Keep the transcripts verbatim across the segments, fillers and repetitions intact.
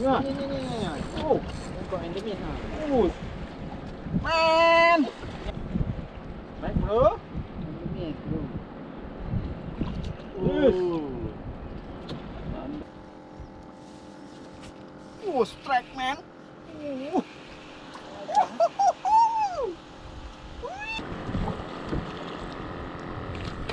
Ni, ni, ni, ni, ni. Oh. Kok endemis, ha? Oh. Man. Baik, bro. Endemis, bro. Yes. Oh. Oh, strike, man. Oh.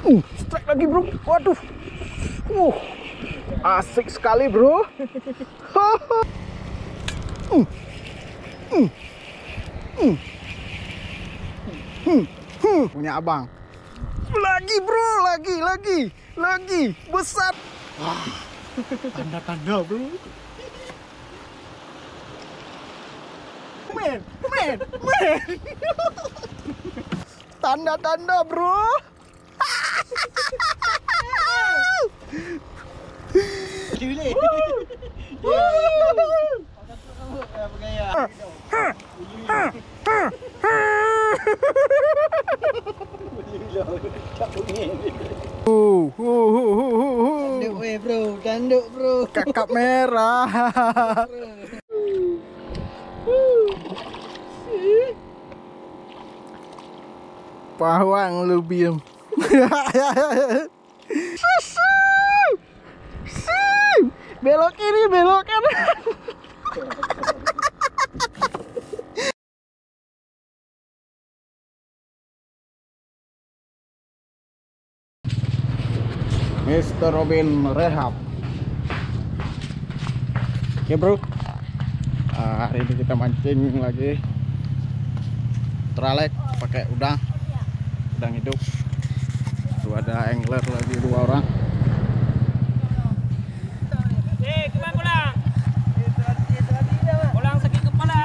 Uh, strike lagi, bro. Waduh. Uh, asik sekali, bro. Hmm. Hmm. Hmm. Hmm. Punya abang. Lagi, bro, lagi, lagi, lagi. Besar. Wah. Tanda-tanda, bro. Men, men, men. Tanda-tanda, bro. Boleh. Hu, hu, hu, hu, hu, hu. Tanduk weh, bro, tanduk, bro. Kakap merah. Pahuang lubim. Belok kiri, belok kanan. Mister Robin Rehab. Oke, bro. Ah, hari ini kita mancing lagi. Tralek pakai udang. Udang hidup. Tuh ada angler lagi dua orang. Eh, kemana pulang? Pulang sakit kepala.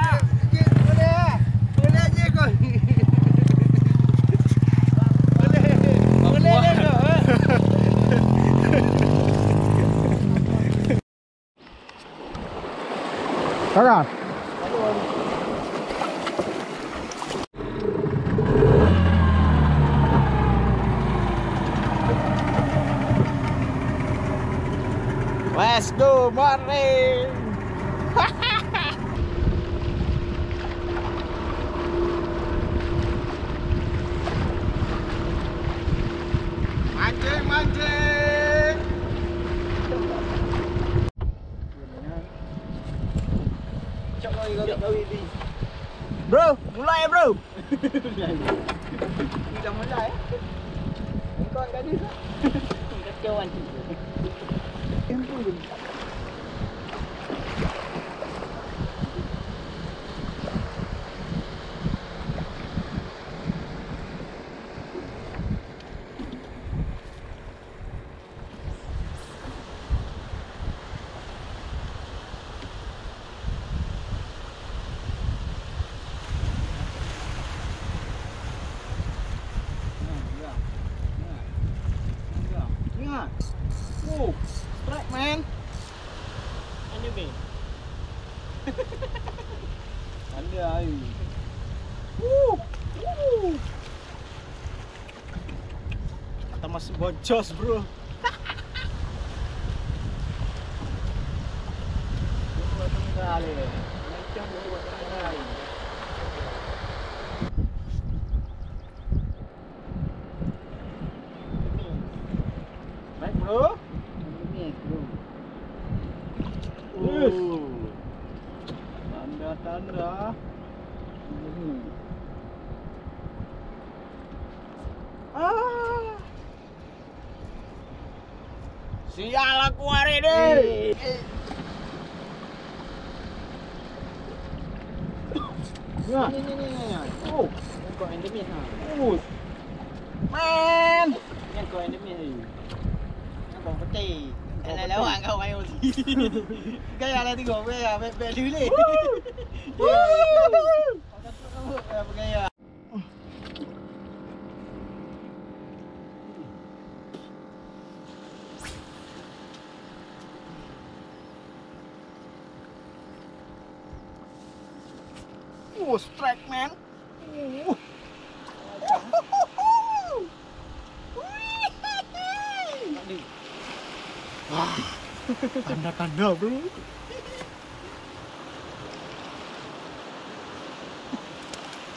Kakak. Let's go, mancing. Mancing, mancing. Bro, mulai, bro. Dah mulai. Engkau kat dia. Kacau kan. Oh, strike, man. Anjing. Ada air. Woo. Woo. Atau masih boncos, bro. Baik, bro. Yes. Oh. Tanda-tanda. Ah. Sial aku hari ni. Nah. Ni, ni, ni, ni, ni. Oh, kok endemis, ha? Oh. Man. Ni kok endemis ni. Kok putih. Kok putih. Lewat kau main. Gaya lah tengok, gaya, bek, bek dulu. Woo. Woo. Gaya. Oh, strike, man. Oh. Wah, tanda-tanda, bro.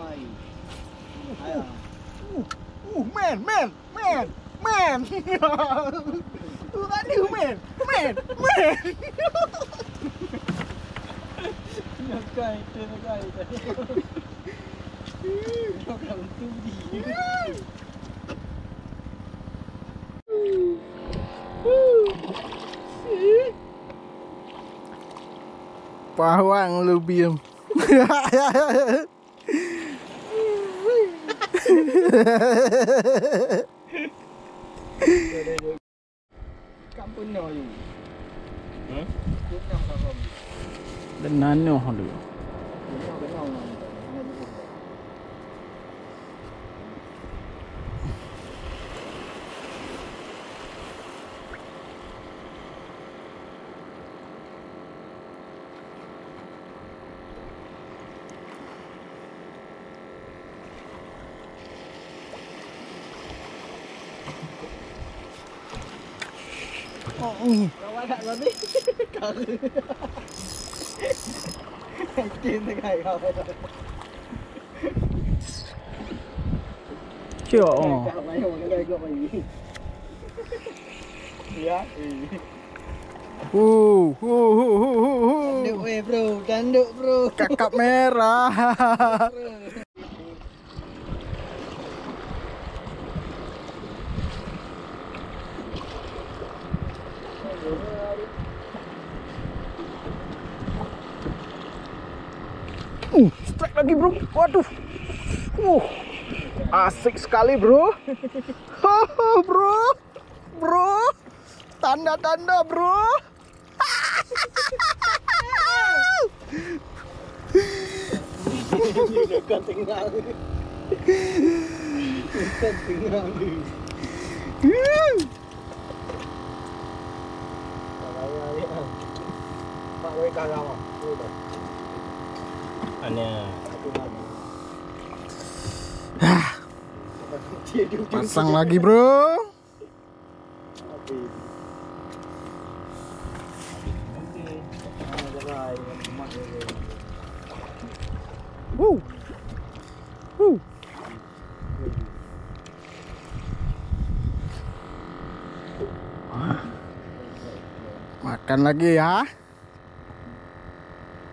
Mai. Ayo. Uh, uh, man, man, man, man. Uh, tadi, man, man, man. Nakai, nakai. Nakai untuk dia. Pahwang lubim. Kampung nyoe. Hmm? Dan nanoh tu. Oh, oh. Kawan nak babi. Kau. Cok, oh. Ya. Hu, hu, hu. Tanduk weh, bro, tanduk, bro. Kakap merah. Uh, strike lagi, bro. Waduh. Uh, asik sekali, bro. Ho, ho, bro. Bro. Tanda-tanda, bro. Bukan tengah. Bukan tengah. Pasang lagi, bro. Wuh. Wuh. Makan lagi ya.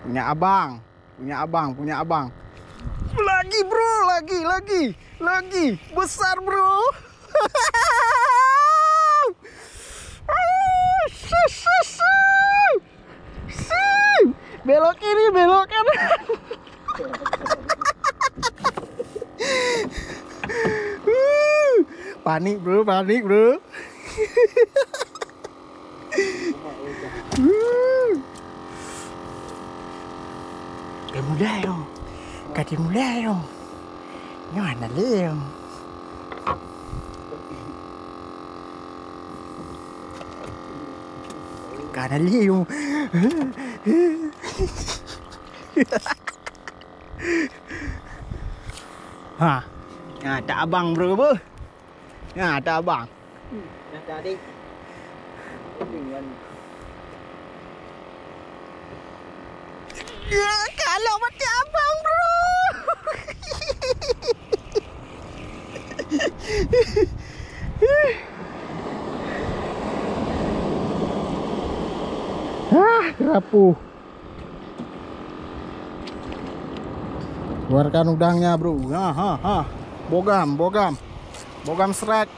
Punya abang, punya abang, punya abang. Lagi, bro, lagi, lagi, lagi. Besar, bro. Belok kiri, belok kanan. Panik, bro, panik, bro. Ka mulai, oh. Ka mulai, oh. Nyoe hana lé, oh. Ka hana lé, oh. Ha. Ha, tak abang, bro, beuh. Nah, ada abang. Hmm, dah tadi. Ya, kalau mati abang, bro. Ah, rapuh. Keluarkan udangnya, bro. Ha, ha, ha. Bogam, bogam. Bogam strike.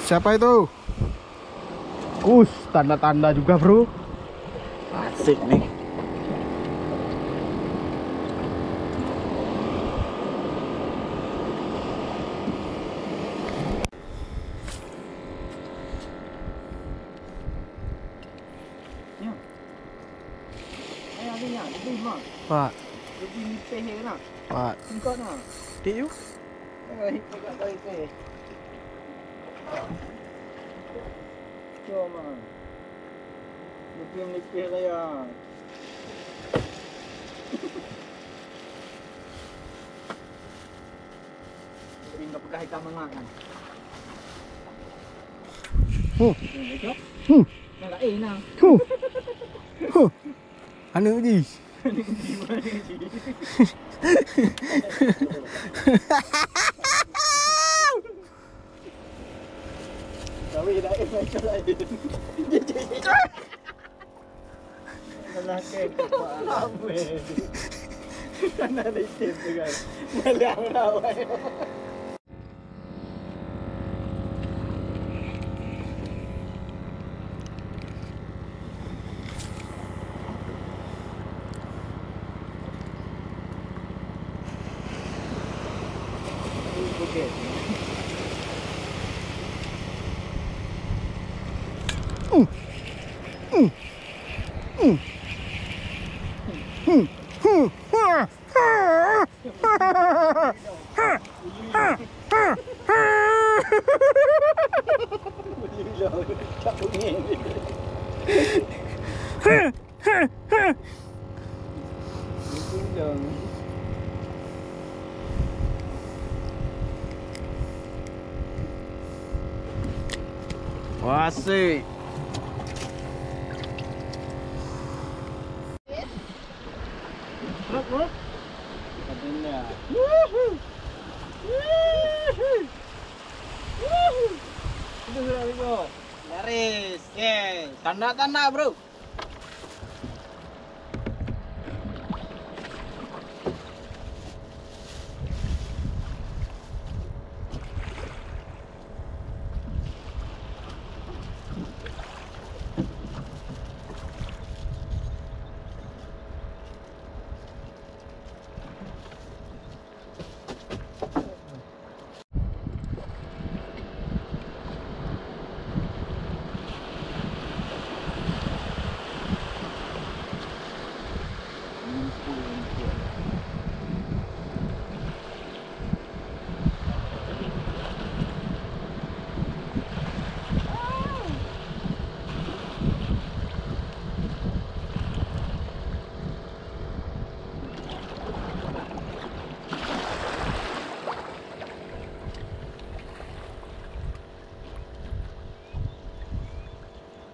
Siapa itu? Us, tanda-tanda juga, bro. Asik nih. Ya. Hai, ada yang, ada lima. Pak. Lebih nipeh je nak. Pak. Singkat nak. Tik you. Hai, agak baik eh. Cuma. Lipih-lipih saya. Tapi enggak pegang ikan mana kan? Huh. Ini, Cok. Hmm. Yang lain lah. Huh. Huh. Aneuk jih. Tapi lain macam lain. Salah kek, Pak. Apa? Kan ada item tu kan. Malah awak. Wah, asik. Truk, bro. Wuhu. Wuhu. Wuhu. Itu sudah, bro. Laris, yes. Tanda-tanda, bro.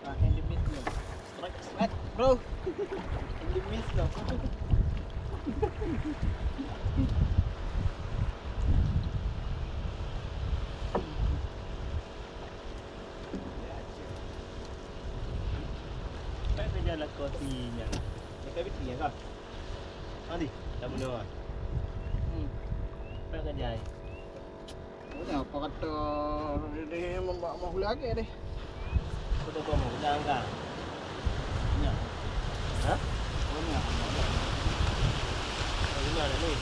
Ah, endemis lo. Strike, strike, bro. Endemis lo. Pakai kerja lah kau si nyan. Pakai biti ya kau. Adi, tak bunuh. Hmm. Pakai kerja. Oh, nyan apa kata dia mau, mau lagi deh. Aku tak mau jangan kan. Nyan. Hah? Oh, nyan. Oh, gimana ni?